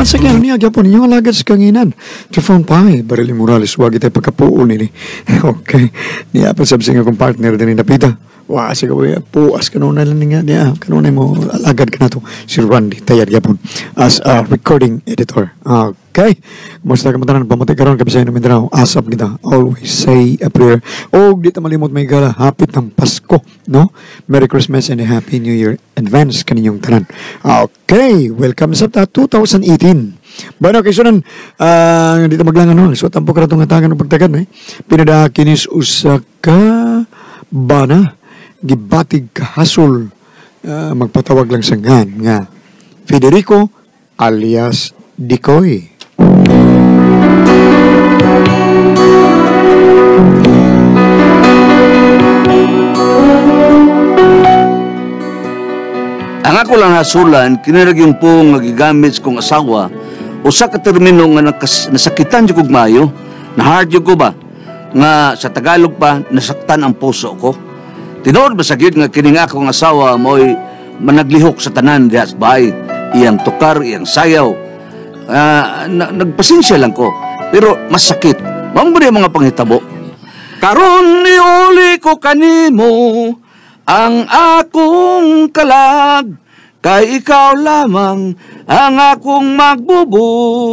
Once again, niya gyapon inyong alagad sa kanginan. Trifon Pai, Barili Morales, wag itay pagkapuon ini. Okay. Niya pa sabsing akong partner din napita. Wa sige puas kanunay lang niya niya kanunay mo alagad ka na to si Randy Tayad gyapon as a recording editor. Okay. Kumusta ka matanan pamati karon kabisay na Mindanao. Asap kita. Always say a prayer. Og di ta malimot may gala hapit ng Pasko, no? Merry Christmas and a Happy New Year advance kaninyong tanan. Okay, welcome sa 2018. Bueno, kay sunan dito maglangan no. So tampo ka ratong hatagan og pagtagan eh. Pinada kinis usa ka bana gibatig kahasol magpatawag lang sa ngan nga Federico alias Dikoy. Ang ako lang hasulan, kinarag yung po nga gigamit kong asawa, usa ka termino nga nasakitan jud kog maayo, na-hard jud ko ba, nga sa Tagalog pa, nasaktan ang puso ko. Tinuod ba sa gyud nga kining akong asawa mo'y managlihok sa tanan diha sa bahay, iyang tukar, iyang sayaw. Nagpasensya lang ko, pero masakit. Mao ba mga panghitabo? Karon niuli ko kanimo ang akong kalag, kay ikaw lamang ang akong magbubuhat.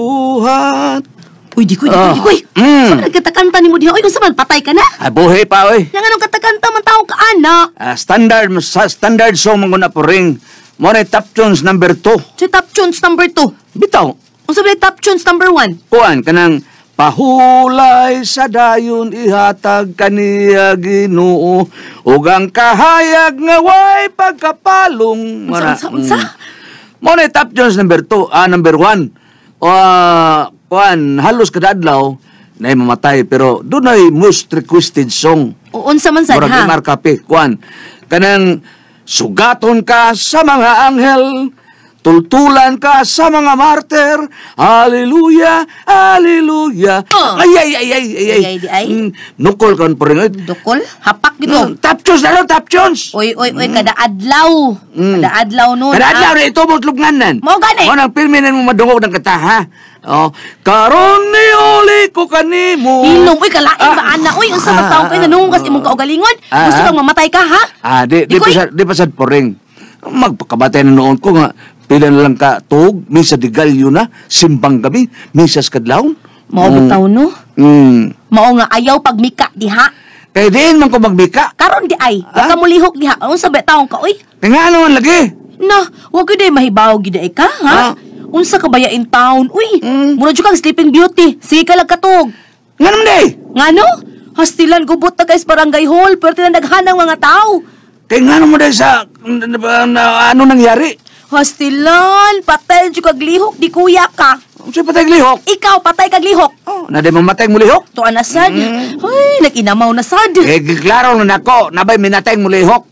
Uy, Dikoy, Dikoy, Dikoy. Saan nagkatakanta ni mo diha? Uy, unsa man, patay ka na? Ay, buhi pa, oy. Yang anong katakanta man tao ka, ana? Standard song man na po ring. Mo na top tunes number 2. Si top tunes number 2? Bitaw. Unsa ba top tunes number 1? Kuan, kanang pahulay sa dayon ihatag kaniya Ginoo ug ang kahayag nga way pagkapalong. Unsa, unsa? Mo na top tunes number 2, number 1. Kuan, halos kada adlaw na mamatay pero dunay most requested song. O unsa man sad ha? Murag Kape, kuan. Kanang sugaton ka sa mga anghel, tultulan ka sa mga martir. Hallelujah, hallelujah. Ay ay ay ay ay ay. Ay, Nukol kan po rin. Dukol? Hapak gito. Top tunes na top tunes. Oy oy oy kada adlaw. Kada adlaw nun. Kada adlaw na ito mo tlugnganan. Mao gani. Mo nang pirmi na mo madungog ng kanta ha. Oh, karon niuli ko kanimo. Hilom, uy kalain ba ana? Uy, unsa man taong kay nanunggas imong kaugalingon? Gusto kang mamatay ka ha? Di di pa sad po ring. Magpakabatay na noon ko nga pila na lang ka tuog, misa di galyo na, simbang gabi, misa sa kadlawon. Mao bitaw no? Mao nga ayaw pagmika diha. Kay diin man ko magmika. Karon di ay, wa ka mulihok diha. Unsa ba taong ka oy? Kay ngano man lagi? Na, wa gyud ay mahibaw gid ay ka, ha? Unsa ka baya in town? Uy, mura jud kang Sleeping Beauty. Sige ka lang katug. Ngano man di? Ngano? Hastilan gubot na guys barangay hall, pero tinanaghanang mga tao. Kay ngano mo day sa ano nangyari? Hastilan, patay jud kag lihok di kuya ka. Unsa patay lihok? Ikaw patay kag lihok. Oh, na di mamatay mo lihok? Tuan na sad. Ay, nag-inamaw na sad. Eh, klaro na nako, nabay minatay mo lihok.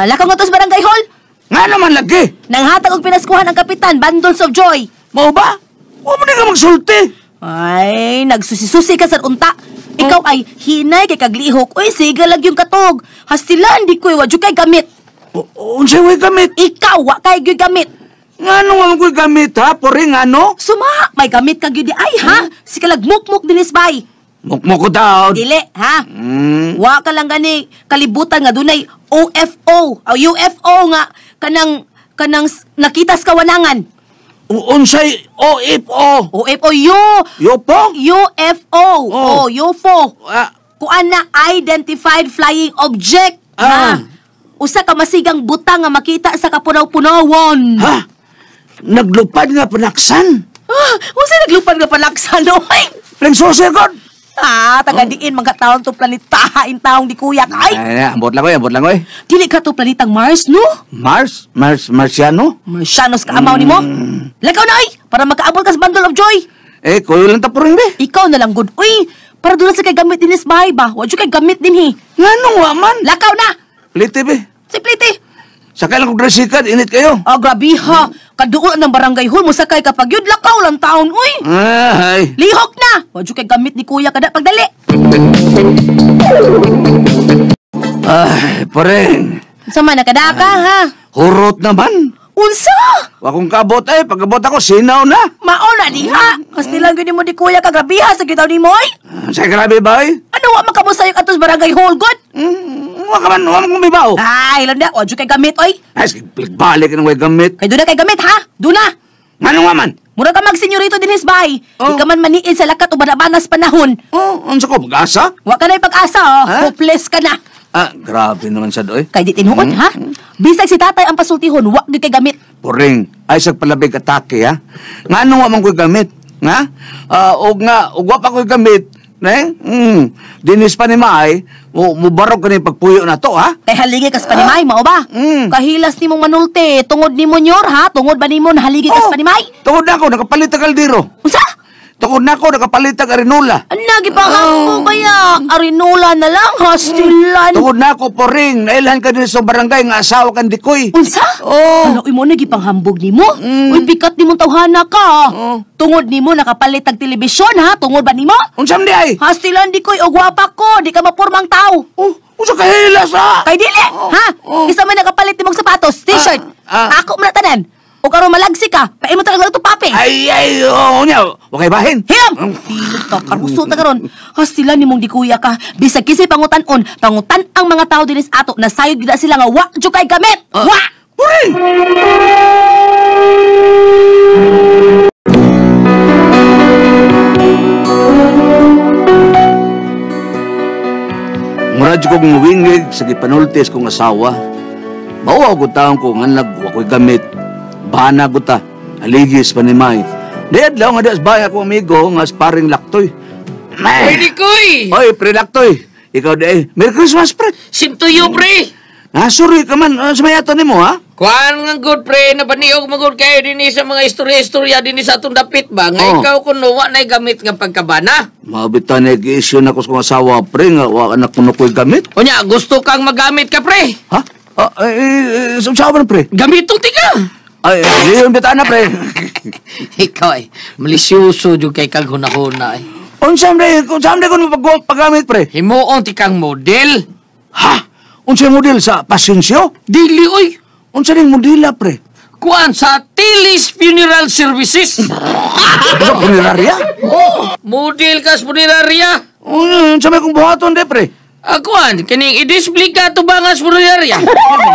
Lakaw nga to sa barangay hall. Nga naman lagi. Nanghatag og pinaskuhan ang kapitan, bundles of joy. Mao ba? Wa mo di ka magsulti. Ay, nagsusi-susi ka sa unta. Ikaw ay hinay kay kaglihok. Uy, sige lag yung katog. Hastilan di koy wa jud kay gamit. Unsay way gamit? Ikaw wa kay gyud gamit. Ngano nga koy gamit ha? Puri ngano? Suma, may gamit ka gyud di ay ha. Sige lag mukmuk dinis bay. Mukmuk ko daw. Dili ha. Wa ka lang gani kalibutan nga dunay OFO o UFO nga kanang nakita sa kawanangan. Unsay OFO? OFO yo. UFO? UFO. Oh, UFO. Kuan na identified flying object. Ha. Usa ka masigang butang nga makita sa kapunaw-punawon. Ha? Naglupad nga panaksan? Unsa naglupad nga panaksan oy? Pling saucer god. Taga diin mga taon to planeta in taong di kuya ay. Ay, ambot lang oy, Dili ka to planetang Mars no? Mars? Marsiano? Marsianos ka amaw nimo? Lakaw na oy para makaabot ka sa bundle of joy. Eh, kuyo lang ta po rin be. Ikaw na lang good. Uy, para doon sa kay gamit dinis bahay ba? Wa jud kay gamit dinhi. Nganong wa man? Lakaw na. Plite be. Si plite. Sakay lang kong dresikan, init kayo. Grabe ha. Kaduol ng barangay hall mo sakay kapag yun lakaw lang taon, uy. Ay. Lihok na. Wa jud kay gamit ni kuya kada pagdali. Ay, pareng. Sama na kada ka ha. Hurot naman. Unsa? Wa kong kabot ay, pagkabot ako sinaw na. Mao na diha. Kastilan gyud nimo di kuya ka grabiha sa gitaw nimo oy. Sa grabe ba ay? Ano wa makabusayok atos barangay hall god? Wa ka man, wa man kumibaw. Ay, landa, wa jud kay gamit oy. Ay, sige, balik ng way gamit. Kay duna kay gamit ha? Duna. Ngano nga man? Mura ka magsenyorito dinhis bay. Oh. Di ka man maniid sa lakat o banabanas panahon. Oh, unsa ko pag-asa? Wa ka na pag-asa oh. Ha? Hopeless ka na. Ah, grabe naman sa doy. Kay di tinuod ha? Bisag si tatay ang pasultihon, wa gyud kay gamit. Puring, ay sa palabig atake ha. Ngano wa man ko'y gamit? Nga? Og nga, og wa pa ko'y gamit. Ne? Dinis pa ni Maay, mubarog ka ni pagpuyo na to, ha? Kay haligi kas panimay, mao ba? Kahilas nimong manulti, tungod nimo nyor ha? Tungod ba nimo nahaligi kas panimay? Tungod na ako, nakapalit ang kaldero. Unsa? Tungod na ako, nakapalit ang arinola. Ano, gipanghamo kaya? Arinola na lang, hastilan. Tungod na ako, Puring, nailhan ka din sa barangay nga asawa kang dikoy. Unsa? Oh. Ano, imo na gipanghambog nimo? Uy, bikat nimong tawhana ka. Oh. Tungod nimo nakapalit ang telebisyon ha? Tungod ba nimo? Unsa man di ay? Hastilan di koy og gwapa ko, di ka mapurmang tao. Oh, unsa kahilas ha? Kay dili, Oh, ha? oh. Isa man nakapalit nimong sapatos, t-shirt. Ako man na tanan. O karon malagsi ka, paimo ta lang ito papi. Ay, ay, oh, nya, wakay bahin. Hilom! Hilom ka, karuso ta karon. Hastilan nimong di kuya ka. Bisag kisay pangutan-on, pangutan ang mga tao dinis ato na sayod gid sila nga wa jud kay gamit. Wa! Puring! Murad kong muwingig sa gipanultis kong asawa. Mauaw ko taong ko nga nagwa ko'y gamit. Bana ko ta, aligis panimay. Di adlaw nga das bay ako amigo nga sparring laktoy. Pwede koy! Oy, pre laktoy. Ikaw di ay. Merry Christmas, pre. Same to you, pre! Ah, sorry ka man. Sa may ato nimo, ha? Kuan nga good, pre. Nabaniog magod kayo din sa mga istorya-istorya din sa atong dapit ba? Nga Oh. ikaw kuno wa na'y gamit nga pagkabana. Mabita na i-issue na ko sa kong asawa, pre, nga wa ka na kuno ko'y gamit. Unya, gusto kang magamit ka, pre. Ha? Sa ba na, pre? Gamitong tiga! Ay, yun bitaan na, pre. Ikaw ay, malisyoso jud kay kag hunahuna ay. Unsa man ko paggamit, pre? Himuon ti kang model. Ha? Unsa model sa pasensyo? Dili oy. Unsa ning modela, pre? Kuan sa Tilis Funeral Services. Sa funeraria? Oh, model ka sa funeraria. Unsa may kong buhaton de, pre? Kuan, kining i-display ka tubangan sa funeraria.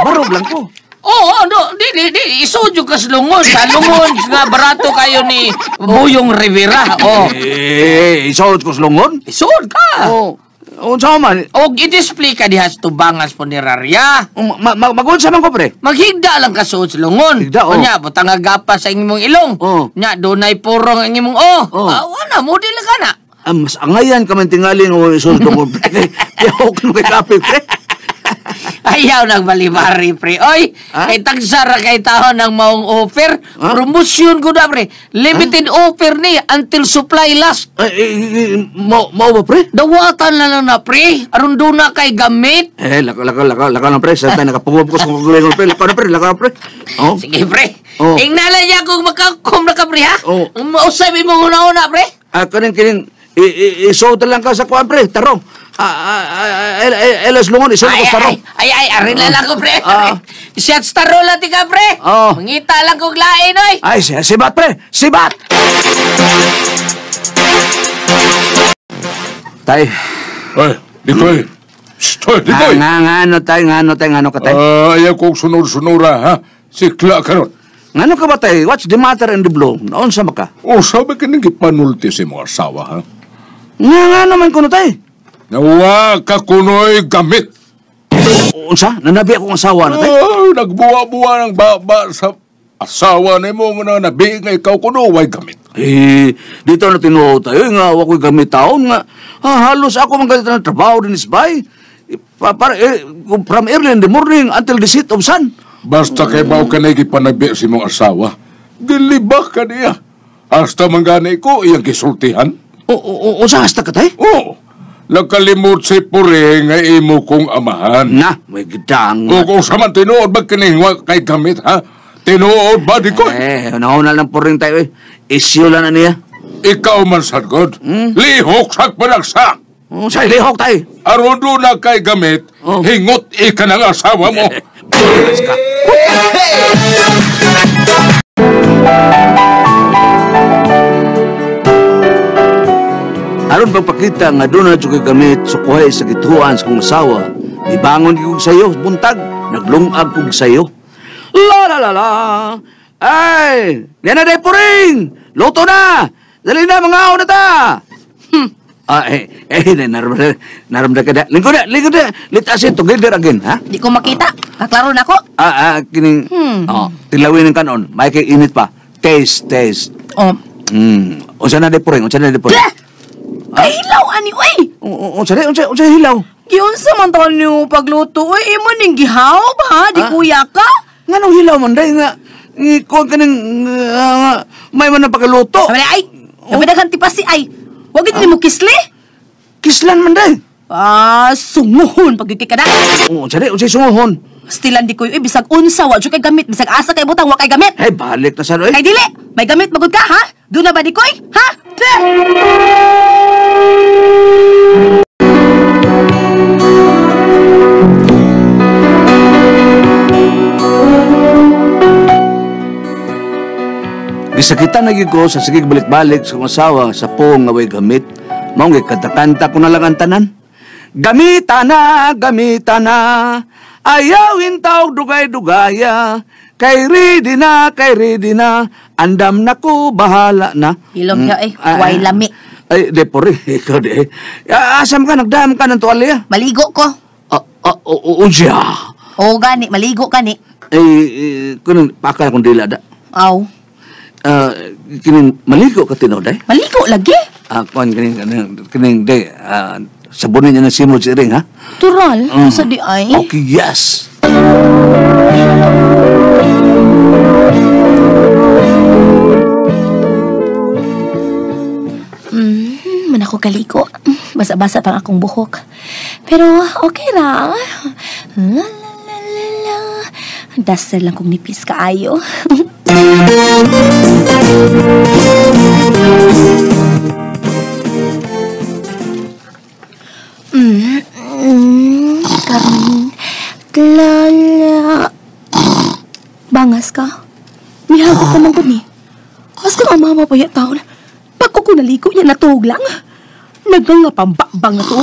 Barob lang ko. Oo, no, di, di, isudyo ka sa lungon. Sa lungon, nga barato kayo ni Buyong Rivera. Oh. Eh, isuod ko sa lungon? Isuod ka. Oo. Unsa man? Og i-display ka diha sa tubangan sa funeraria. Magunsa man ko, pre? Maghigda lang ka suod sa lungon. Higda, oh. Unya, butang nga gapa sa imong ilong. Oh. Nya, dunay purong ang imong oh. Oh. Wala, model ka na. Ah, mas angayan ka man tingalin o isuod lungon, pre. Kaya ako kay kape, pre. Ayaw nagbalibari, pre. Oy, kay tagsara kay tao ng maong offer. Ha? Promotion ko na, pre. Limited offer ni until supply last. Ay, mao ba, pre? Dawatan na lang na, pre. Aron doon na kay gamit. Eh, lakaw na, pre. Sa tayo nakapungob ko sa kagalingon, pre. Lakaw na, pre. Lakaw na, pre. Oh. Sige, pre. Oh. Ingnala niya kung makakom na ka, pre, ha? Oh. Mausay mo una-una, pre. Ah, kining, isuot lang ka sa kuwan, pre. Tarong. Elas lungon, isuot ko sa tarong. Ay, arin na lang ko, pre. Ah. Shots taro lang tika, pre. Oh. Mangita lang kong lain, oy. Ay, sibat, pre. Sibat! Tay. Ay, Dikoy. Shh, Dikoy. Ngano, tay, ngano ka, tay? Ayaw kong sunod-sunura, ha? Sikla ka ron. Ngano ka ba, tay? What's the matter in the blue? Naon sa maka? O, sabi ka nang gipanulti sa imong asawa, ha? Ngano man kuno, tay? Nawa ka kuno'y gamit. Unsa? Nanabi akong asawa na, tay? Ay, nagbuwa-buwa ng baba sa asawa na mo nga nanabi nga ikaw kuno way gamit. Eh, dito na tinuo tayo. Nga, wako'y gamit taon nga. Halos ako man ganito ng trabaho din isbay. From early in the morning until the set of sun. Basta kay bao ka na gipanabi sa imong asawa, gilibak ka niya. Hasta manggani ko iyang gisultihan. O, sa hasta ka, tay? Oo. Nakalimot si Pure nga imo kong amahan. Na, may gidang. O kung sa man tinuod ba kinihwa kay gamit, ha? Tinuod ba di ko? Eh, nauna lang po rin tayo eh. Isyu lang na niya. Ikaw man sad God. Lihok sa panagsak. Sa lihok tayo. Aron doon na kay gamit, Oh. hingot ika ng asawa mo. Hey! Aron pagpakita nga doon na jud gamit sukuhay sa gituan sa kong asawa, ibangon kog sayo buntag, naglungag kog sayo. La la la la. Ay, yan na day puring. Luto na. Dali na mga na ta. Naramda ka da. Lingkod na. Let us sit together again, ha? Di ko makita. Kaklaro na ko. Kining oh, tilawin ng kanon. May kay init pa. Taste, taste. Oh. Unsa na day puring? Unsa na day puring? Kahilaw ani oy. Unsa unsa hilaw? Giunsa man taon niyo pagluto oy, imo ning gihaw ba? Di kuya ka? Nganong hilaw man day nga ikuan kaning may man na pagluto. Sabi ay, oh. Daghan tipasi ay. Wag gid nimo kisli. Kislan man day. Sunguhon pag ka na. Unsa sunguhon? Stilan di koy bisag unsa wa jud kay gamit, bisag asa kay butang wa kay gamit. Hey, balik na sa oy. Kay dili, may gamit magud ka ha? Duna ba di koy? Ha? Gisakitan na gyud ko sa sige balik-balik sa kong asawa sa puong nga way gamit. Maong gikanta-kanta ko na lang ang tanan. Gamita na, ayawin taog dugay-dugaya. Kay ready na, andam na ko, bahala na. Ilong ka way lami. Ay, di pori, ikaw di. Asam ka, nagdam ka ng tuwalya. Maligo ko. Siya. Oo, gani, maligo ka ni. Ay, kunong, paka na kong dila da. Aw. Kining, maligo ka tinood eh? Maligo lagi. Kuan, kining, di, sabunin niya ng simod si Iring, ha? Tural, sa di ay. Okay, yes. Man ako kaliko. Basa-basa pang akong buhok. Pero okay ra. La, la, la, la, la. Duster lang kong nipis kaayo. Karon, klala. Bangas ka. Mihagod ka man gud ni. Mas kang ang mama pa ya taon. Pagko ko naligo niya natuog lang. Naganga pambabang na to.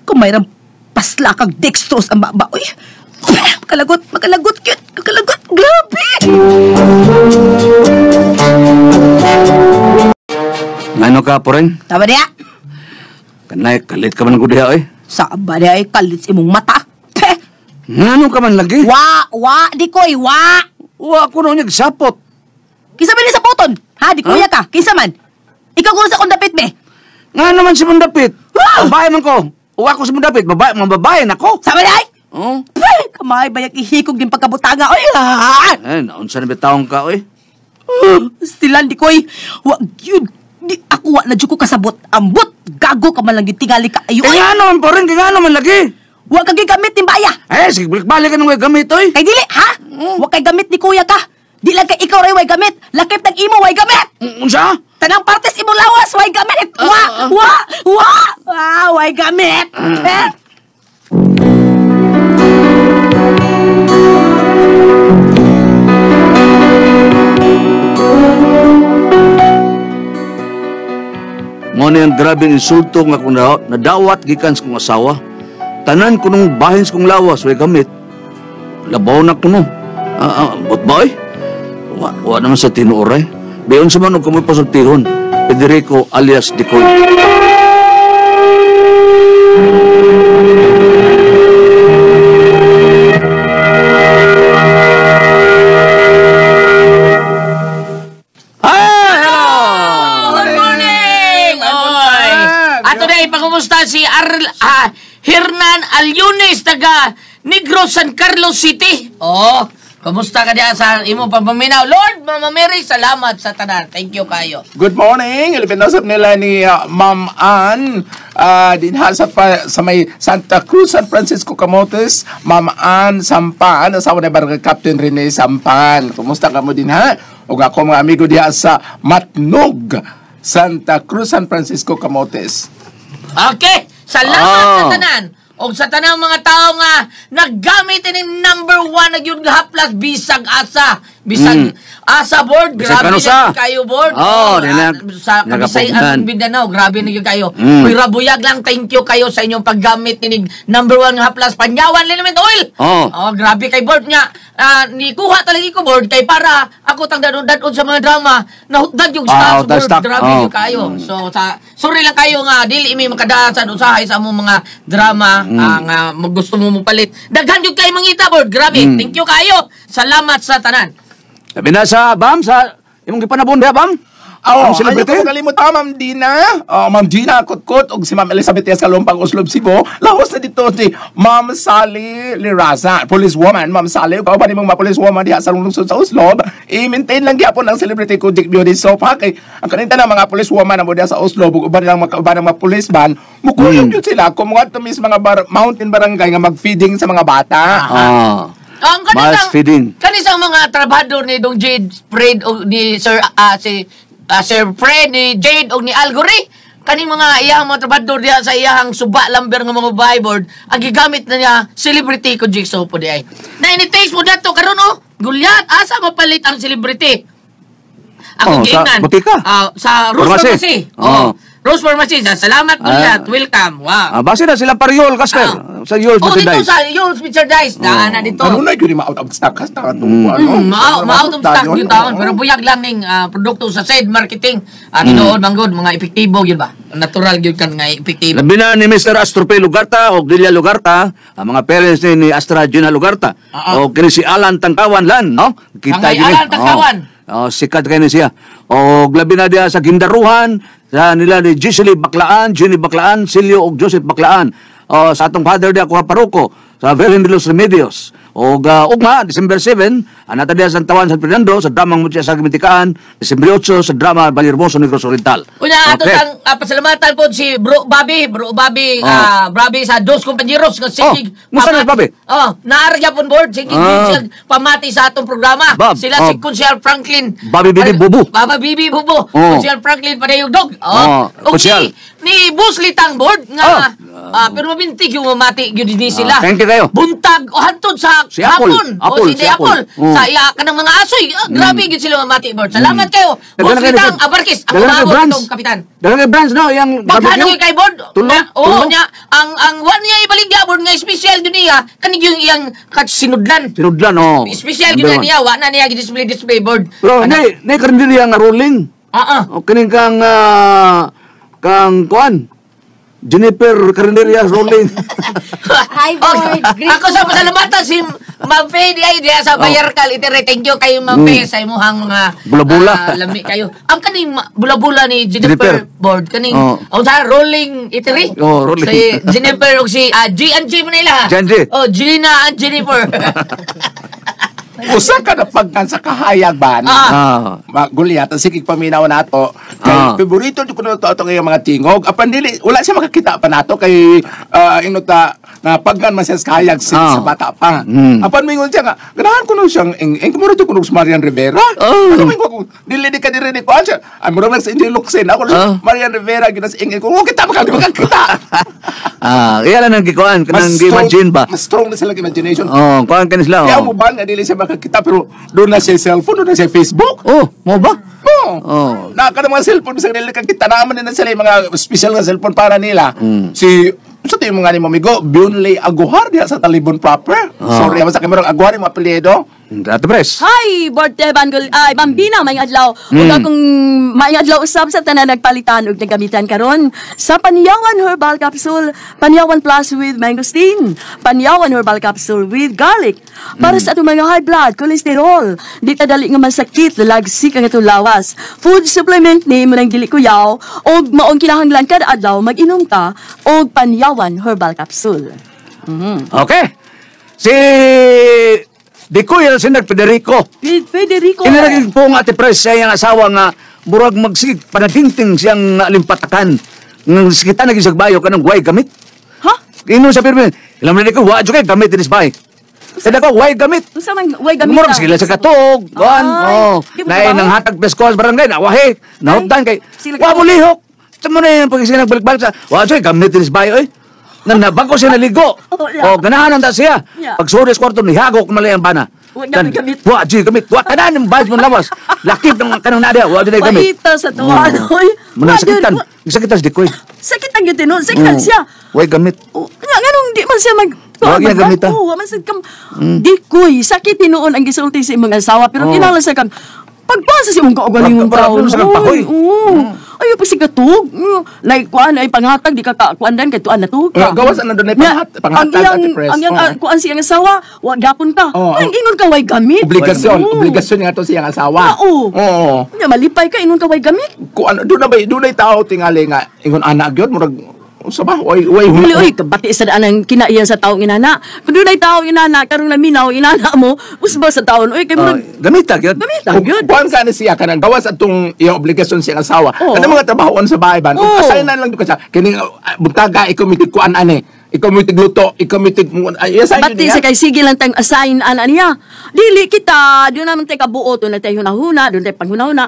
Kumayrang pasla kag dextrose ang baba. Uy, makalagot, makalagot, cute, makalagot. Grabe! Ngano ka po rin? Tama niya. Kanay, kalit ka man ko diha, oy. Saba niya ay kalit sa imong mata. Peh! Ngano ka man lagi? Wa, wa, di koy, wa! Wa ko noon nagsapot. Kinsa man ni sapoton? Ha, di kuya ka. Kinsa man? Ikaw kuno sa akong dapit, be. Nga naman si mong dapit. Babae man ko. Uwa ko si mong dapit. Babae, mga babae nako. Sama niya ay! Oh. Peh! Kamay, bayag ihikog din pagkabutanga. Oy! Ah! Eh, naunsa na bitawong ka, oy. Stilan di koy. Wa gyud. Di ako wa na jud ko kasabot. Ambot gago ka man lang gyud tingali ka ayo. Eh, nga naman po rin, nga naman lagi. Wa ka gyud gamit ni baya. Eh, sige, balik-balik ka nang way gamit, oy. Kay dili, ha? Wa kay gamit ni kuya ka. Di lang kay ikaw ray way gamit. Lakip nag imo way gamit. Unsa? Tanang partes imong lawas way gamit. Wa, wa, wa. Ah, way gamit. Eh? Mo ni ang grabeng insulto nga kung nadawat gikan sa kong asawa. Tanan ko nung bahin sa kong lawas way gamit. Labaw na kuno. But ba eh? Wa naman sa tinuoray. Biyon sa man og kamoy pasultihon. Federico alias Dicoy. Si Hernan Alyunis taga Negros San Carlos City. Oh, kumusta ka diya sa imong pagpaminaw? Lord, Mama Mary, salamat sa tanan. Thank you kayo. Good morning. Ilipinasap nila ni Ma'am Ann dinha sa may Santa Cruz, San Francisco, Camotes. Ma'am Ann Sampan, asawa ni Barangay Captain Rene Sampan. Kumusta ka mo dinha? Ug ako mga amigo diha sa Matnog, Santa Cruz, San Francisco, Camotes. Okay, salamat sa tanan. Og sa tanang mga tao nga naggamit ining number 1 na gyud haplas bisag asa. Bisan asa board, Bisan grabe kanusa. na kayo board. Oh, sa nakapugngan. Kabisayan Mindanao, grabe na gyud kayo. Uy, rabuyag lang, thank you kayo sa inyong paggamit ninig number 1 nga haplas Panyawan liniment oil. Oh. Oh, grabe kay board niya. Nikuha talaga ko board kay para ako tang dadon sa mga drama nahutdan yung stock Out of board. stock. Grabe Oh. yung kayo. So sa sorry lang kayo nga dili mi makadaan sa usahay sa among mga drama nga gusto mo mopalit. Daghan gyud kayo mangita board. Grabe. Thank you kayo. Salamat sa tanan. Sabi na sa Bam, sa imong gipanabon diha, Bam? Oo, Ang celebrity? ayaw ko makalimot, Ma'am Dina. Oh, Ma'am Gina Kutkut ug si Ma'am Elizabeth S. Kalumpang Oslob Cebu. Lahos na dito si Ma'am Sally Liraza, police woman. Ma'am Sally, ug kauban nimong mga police woman diha sa lungsod sa Oslob. I-maintain lang gyapon ang celebrity Kojik Beauty Soap ha kay ang kaninta ng mga police woman na mo diha sa Oslob ug uban nilang mga kauban ng mga policeman, mukuyog gyud sila kung mga mis mga mountain barangay nga mag-feeding sa mga bata. Ang Mass feeding. Kanisang mga trabahador ni Dong Jade Fred o ni Sir si Sir Fred ni Jade o ni Algory kaning mga iyang mga trabahador diha sa iyang suba lamber nga mga bahay board ang gigamit na niya celebrity ko jigsaw po di ay. Na ini-taste mo dato karon oh. Gulyat asa mapalit ang celebrity. Ako Oh, sa giingnan. botika? Sa Rose Pharmacy. Pharmacy. Oh. Oh. Rose Pharmacy. Salamat Gulyat. Welcome. Wow. Base na sila pariol, Casper. Sa Yul's Oh, dito Merchandise. sa Yul's Merchandise. Daan na dito. Ano na gyud ma-out of stock ka ano? Ma-out of stock yun taon. Pero buyag lang ning produkto sa said marketing. Tinuod man gud, mga epektibo yun ba? Natural yun kan nga epektibo. Labi na ni Mr. Astrope Lugarta o Delia Lugarta, ang mga parents ni Astra Gina Lugarta. O kini si Alan Tangkawan lan, no? Kita Angay gini. Alan Tangkawan. Oh, sikat kay ni siya. O labi na diha sa Gindaruhan, sa nila ni Gisely Baklaan, Jenny Baklaan, Silio og Joseph Baklaan. O sa atong father diha kuha paroko sa Virgen de los Remedios. O ugma December 7, anata diha sa Tawan San Fernando sa dramang Mutya sa Gimitikaan, December 8 sa drama Vallehermoso Negros Oriental. Unya ato Okay. sang pasalamatan po si Bro Bobby, Bro Bobby, Bobby sa Dos Compañeros nga sige. Oh, musta na, Bobby? Oh, naar gyapon board sige siya pamati sa atong programa. Bob, Sila si Kunsyal Franklin. Bobby Bibi Bubu. Baba Bibi Bubu. Oh. Kunsyal Franklin padayog dog. Oh, Oh. Kunsyal. Ni Bus Litang board nga pero mabintig yung mamati gyud ni sila. Thank you kayo. Buntag o hantod sa Si Apple. hapon. Apple, o si, si Apple. Apple. Oh. Sa iya kanang mga asoy. Grabe gyud sila mamati board. Salamat kayo. Bus Litang Abarkis. Ang Dala na kay umabot Brands. itong kapitan. Dala kay Brands, no? Yang Pagkano barbecue? kay board? Tulo? Oo, Tulo? niya. Ang one niya ibaligya board nga special dun niya. Kanig yung iyang sinudlan. Sinudlan, oh. Special Number yun na one. niya. Wa na niya display display board. Pero, hindi, karinderya nga rolling. O, kining kang, kang, kuan, Jennifer Karinderya rolling. Hi, board. Okay. Ako sa pasalamatan si Ma'am Faye di ay diya sa Bayarkal. Itere, thank you kayo Ma'am Faye sa imuhang mga Bula-bula. Lami kayo. Ang kaning bula-bula ni Jennifer, Jennifer. board kaning Oh. oh, sa rolling itere. Oh, rolling. Si Jennifer ug si G&G man nila. G&G. Oh, Gina and Jennifer. Usa ka na pagkan sa kahayag ban. Gulyat, ang sige paminaw nato. Kay favorito ko na to ato kay mga tingog. Apan dili wala siya makakita pa nato kay inota na pagkan man siya sa kahayag since sa bata pa. Apan mingon siya nga ganahan ko no siyang ing kumuro ko si Marian Rivera. Ano mingon ko dili di ka diri di ko siya. Ay mura lang sa Angel Locsin. Ako Marian Rivera gyud sa ing ko kita maka di makakita. Kaya lang nang gikuan kanang gi-imagine ba. Mas strong na sila imagination. Oh, kuan kanis sila. Kaya mo ba nga dili siya makakita pero doon na siya cellphone, doon na siya Facebook. Oh, mo ba? Oo. Oh. Naka ng mga cellphone bisag nila kakita naman nila sila yung mga special nga cellphone para nila. Si sa tayo mga ni mamigo, Bionley Aguhar diha sa Talibon proper. Sorry, sa kay merong Aguhar yung mga apelyido. Ate Pres. Hi, Borte Bangol, ay Bambina may adlaw. Ug akong may adlaw usab sa tanan nagpalitan ug nagamitan karon sa Panyawan Herbal Capsule, Panyawan Plus with mangosteen, Panyawan Herbal Capsule with garlic. Para sa atong mga high blood, cholesterol, di ta dali nga masakit, lagsik ang atong lawas. Food supplement ni mo nang dili kuyaw ug maong kinahanglan kada adlaw mag-inom ta og Panyawan Herbal Capsule. Okay. Si Dikoy Sinag Federico. Federico. Inaragin po nga Ate Pres sa iyang asawa nga murag magsig panadingting siyang alimpatakan. Nang sikita naging sagbayo kanang guay gamit. Ha? Ino sa pirmi. Ilam na ko wa jud kay gamit dinis bay. Kada ko way gamit. Unsa man way gamit? Murag sila sa katuog, kuan. Oh, naay nang hatag beskoas barangay na wahi. Nahuptan kay wa mo lihok. Sa mo na yung pag balik-balik sa wa jud gamit dinis bay oy. Nang nabago siya naligo. Oh, yeah. Oh, ganahan ta siya. Yeah. Pag suris kwarto nihagok malay ang bana. Wa gamit gamit. Wa jud gamit. Wa tanan ang badge mo lawas. Lakip ng kanang nadia, wa jud gamit. Paita sa tuwa, oy. Munang Wa jud, sakitan. Sakitan si Dikoy. Sakitan gyud tinuod, sakitan siya. Way gamit. Oh, nga nganong di man siya mag Wa gyud gamit, ah. Oo, wa man sad kam. Dikoy, sakit tinuon ang gisulti sa imong asawa pero kinahanglan sa kam pagpasa sa imong kaugalingon Pagpasa taon. sa kang pahoy. Oo. Ayaw pa sigatog. Like kuan ay panghatag di ka kuan dan kay tuan na to ka. Gawas na doon ay panghatag, ang iyang, Ate Pres. ang iyang Oo. kuan siyang asawa, wa gapon ka. Oo. Ay, ingon ka way gamit. Obligasyon, Oo. obligasyon nga to siyang asawa. Oo. Oo. Nya malipay ka ingon ka way gamit. Kung ano, doon na ba, doon ay tao tingali nga, ingon anak gyud, murag, unsa ba, way, way, Huli oy, kabati sa daan ang kinaiyan sa taong inana. Kung dunay taong inana, karong naminaw inana mo, usba sa taon oy kay murag Gamit gyud. gamit ang gyud. Kuan ka ni siya kanang gawas atong iyang obligasyon siyang asawa. Oo. Kanang mga trabahoon sa bahay ban. Oo. Asay na lang gyud ka siya. Kining buntaga ikaw mitig kuan ani. Ikaw mitig luto, ikaw mitig ay Bati sa kay sige lang tayong assign ana niya. Dili kita, doon naman tayo kabuot, doon na tayo hunahuna, doon tayo panghunahuna.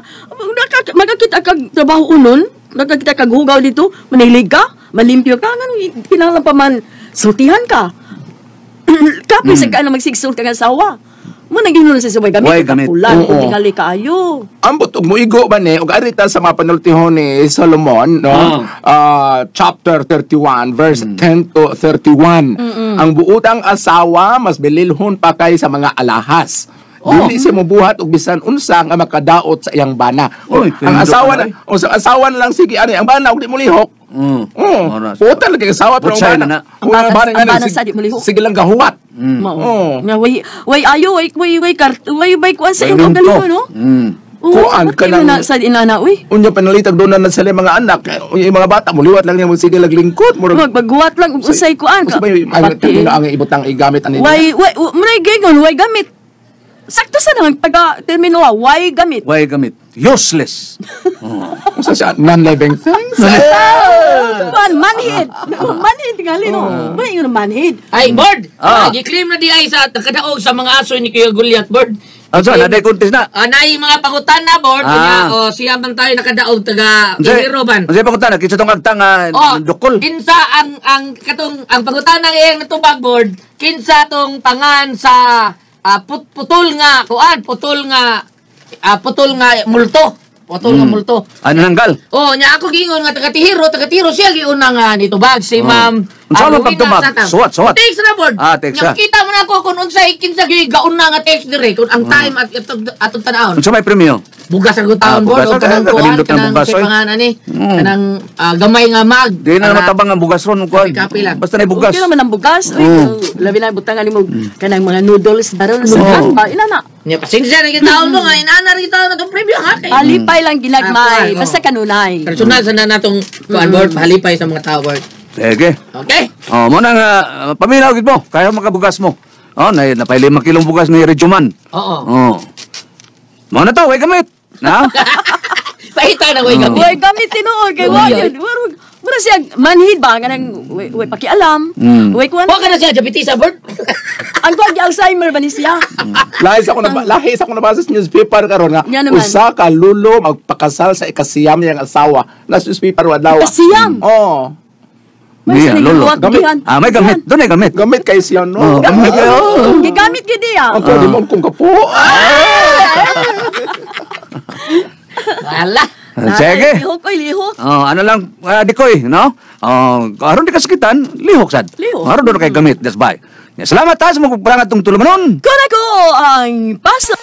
Magakita kag trabaho unon, nakakita kag hugaw dito, manilig ka, malimpyo ka, nganong kinahanglan pa man sultihan ka. Kapoy sa ka na magsigsul ka nga asawa. Mo nang ginuno sa subay gamit. Way gamit. Kapulan, Oo. tingali kaayo. Ambot og muigo ba ni og arita sa mga panultihon ni Solomon, no? Chapter 31 verse 10 to 31. Ang buutang asawa mas bililhon pa kay sa mga alahas. Dili siya mobuhat og bisan unsa nga makadaot sa iyang bana. Oy, ang asawa pindot na, o sa asawa na lang sige ani ang bana og di mo lihok. Oo. Oras. Puta lagi asawa pero ang Putsay bana. na na. Ang bana, Ang bana sige- sa di mo lihok. Sige lang gahuwat. Mao. Oo. Nga way way ayo way way way kart way way kuan sa Way imong nunto. galingon no. Oo, Kuan ka ba't ng- na sa inana uy. Unya panalitag doon na sila mga anak. Unya yung mga bata muliwat lang niya mo sige laglingkod murag Magbaguhat lang ug unsay kuan Unsa ba yung ang Pati- termino ang ibutang igamit ani Way way mray gingon way gamit. Sakto sa naman pagka termino ah, way gamit. Way gamit. Useless. Unsa siya non-living things? Kuan manhid. Manhid tingali no. May ingon manhid. Ay, board! Ah. Ah. Gi-claim na di ay sa nakadaog sa mga aso ni Kuya Goliath, board. Ano sa naday contest na? Anay mga pangutana, board. Ah. Kanya, o, siya man tayo nakadaog taga Ihiro ban. Unsay pangutana kinsa tong agtang Oh, dukol. Kinsa ang katong ang pangutana ng iyang natubag, board, kinsa tong pangan sa putol nga kuan, putol nga multo. Putol nga multo. Ano nanggal? Oh, nya ako giingon nga taga Tihiro, siya giuna nga nitubag si Ma'am. Unsa man Rowena pagtubag? Satang. Suwat, suwat. Text na board. Ah, text Nya na. kita mo na ako kung unsay kinsa gyud gauna nga text dire kung ang time at atong tan-awon. Unsa may premyo? Bugas ang taon Ah, board bugas. o kanang Ah, kuan kanindot ng kanang bugas, kay oy. pangan ani kanang gamay nga mag. Di na naman tabang ang bugas ron kuan. Kapi-kapi lang. Basta na bugas. Okay naman ang bugas. Uy, labi na butangan nimo kanang mga noodles baron sa ba ina na. Nya pasensya na gyud taon mo nga inana ra gyud taon na tong premyo ha kay. Alipay lang ginagmay Ah, kuan, basta oh. kanunay. Personal sa na natong kuan board pahalipay sa mga tao board. Sige. Okay. Oh, mo na nga paminaw gid mo. Kaya makabugas mo. Oh, na napay 5 kilong bugas ni Rejuman. Oo. Oh. Mo na to, way gamit. Na? Pahita na way gamit. Way gamit tinuod kay wa Uy, yun. Mura siya manhid ba kanang way pakialam. Way kuan. Wa ka na siya diabetes sa board. Ang kuan gi Alzheimer ba ni siya? Lahi sa ako nabasa sa newspaper karon nga Nga naman. usa ka lulo magpakasal sa ikasiyam niyang asawa. Nasa newspaper adlaw. Ikasiyam? Oo. May Niya, lolo. Gamit. Gamit. Ah, may gamit. Doon ay gamit. Gamit kay siya no. Oh, gamit kayo. Gigamit gid diya. Ang kodi mo kung kapo. Wala. Sige. Lihok oy lihok. Oh, ano lang, dikoy, no? Oh, aron di kasakitan, lihok sad. Lihok. Aron doon kay gamit, that's by. Salamat ha sa mga pagparangat tong tulumanon. Kuna ko ang paso.